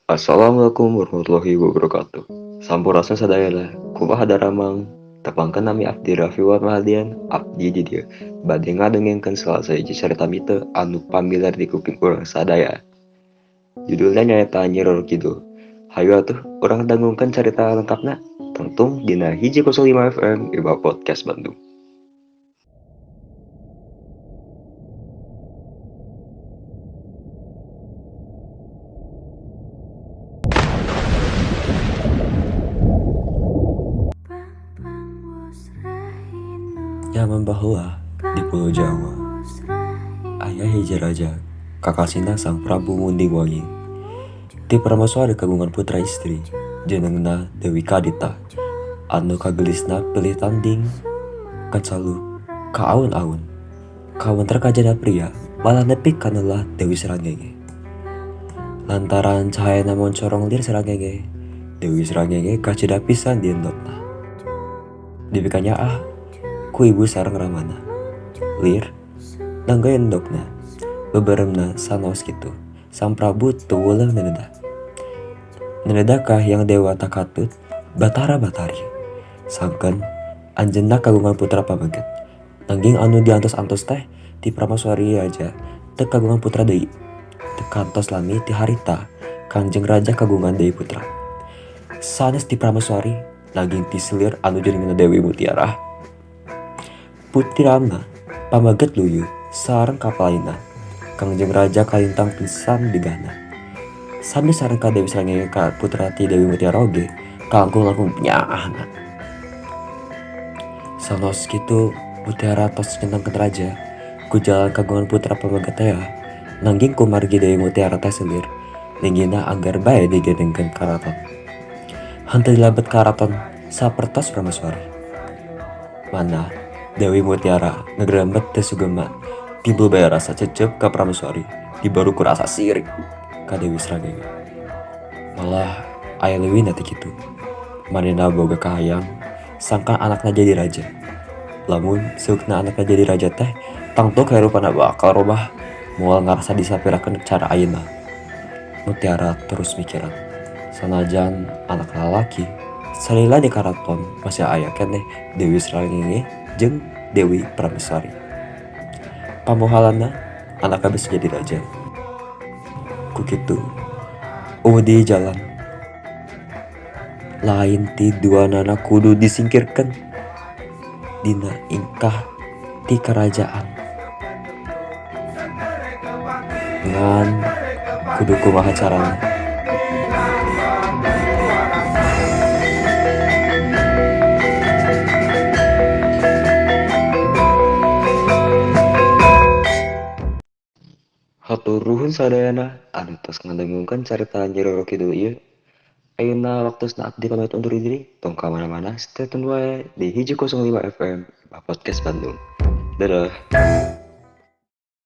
Assalamualaikum warahmatullahi wabarakatuh. Sampurasun sadayana, kumaha daramang? Tepangkeun nami abdi Raffi Mahadian, abdi di dieu bade ngadongengkeun salah sahiji carita mite anu pamiler di kuping urang sadaya. Judulna nyaeta Nyi Roro Kidul. Hayu atuh urang dangukeun carita lengkapna tangtung dina 105 FM Iba Podcast Bandung. Nyaman baheula di Pulau Jawa, aya hiji raja kakasina Sang Prabu Munding Wangi. Ti Prameswari kagungan putra istri jenengna Dewi Kadita anu kagelisna pilih tanding kacalu ka aun-aun. Kawentar kajana pria malah nepi ka neulah Dewi Srengenge. Lantaran cahayana moncorong lir Srengenge, Dewi Srengenge kacida pisan diendotna. Dipikanyaah ku ibu sareng ramana. Lir nangga endokna, beberemna sanaos kitu. Sang Prabu teu weleh neneda. Neneda ka Hyang Dewata Katut Batara Batari. Sangkeun anjeunna kagungan putra pameget. Nanging anu diantos-antos teh ti Prameswari raja teu kagungan putra deui. Teu kantos lami ti harita Kangjeng Raja kagungan deui putra. Sanes ti Prameswari nanging ti selir anu jenengna Dewi Mutiara. Putirana pameget luyu sareng kapalaina. Kangjeng Raja kalintang pisan bigana. Sami sareng ka Dewi Srengenge ka putra ti Dewi Mutiara oge kalangkung-langkung nyaahna. Sanos kitu Mutiara tos nyentangkeun raja ku jalan kagungan putra pameget tea. Nanging kumargi Dewi Mutiara teh selir linggihna anggar bae digendengkeun karaton. Henteu dilebet karaton sapertos Prameswari. Mana Dewi Mutiara ngegrembet teu sugema timbul bae rasa cecep ka Prameswari dibaru ku rasa sirik ka Dewi Srengenge. Malah aya leuwihna ti kitu. Manehna boga kahayang sangkan anakna jadi raja. Lamun seukna anakna jadi raja teh tangtu kahirupanna bakal robah moal ngarasa disapirakeun cara ayeuna. Mutiara terus mikiran sanajan anak lalaki salila di karaton masih aya keneh Dewi Srengenge jeung Dewi Prameswari. Pamohalanna anakna bisa jadi raja. Ku kitu eueuh di jalan lain ti duanana kudu disingkirkeun dina ingkah ti karajaan. Ngan kudu kumaha carana? Hatur nuhun sadayana anu tos ngadengungkeun carita Nyi Roro Kidul ieu. Ayeuna waktosna abdi pamit undur diri, tong ka mana-mana, stay tune wae di 105 FM Podcast Bandung. Dadah.